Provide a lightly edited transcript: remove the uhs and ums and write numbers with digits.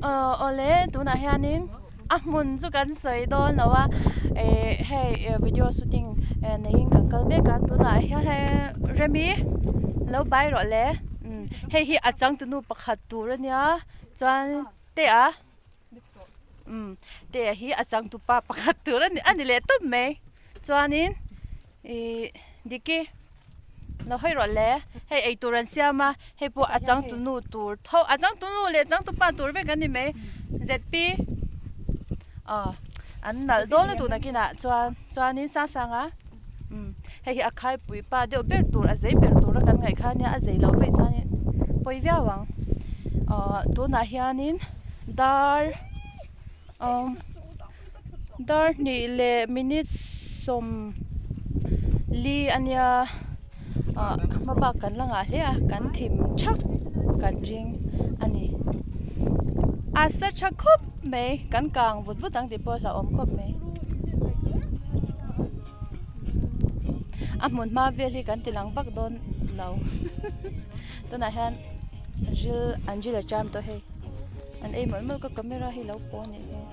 Aw awle tunah hianin a hmun chu kan sawi dawn lo a eh hei video shooting neiin kan kal mek a tunah hian hei Remi lo bai rawh le hei hi a changtunu pakhat tur a nia chuan teh a umm teh hi a changtupa pakhat tur a ni a ni leh tawp mai chuanin ihh Diki lo hawi rawh le hei eitur an siam a hei pawh a changtunu tur tho a changtunu leh changtupa tur vek an ni mai zp aw an nalh dawn lutuk nakinah chuan chuanin Sangsanga umm hei hi a khaipui pa deuh ber tur a zei ber tur a kan ngaih kha ania a zei loh vaih chuanin pawi viau ang aw tunah hianin dar Awm dar hnih leh minute 40 a nia ah hma bak kan la ngah hle a kan thim thak kan ring a ni a sa tha khawp mai kan kang vut vut ang tih pawh a hlauhawm khawp mai a hmun hma vel hi kan ti lang vak dawn lo tunah hian ril an ril a cham tawh hei. An ei mawlh mawlh ka camera hi lo pawh a nih hmel.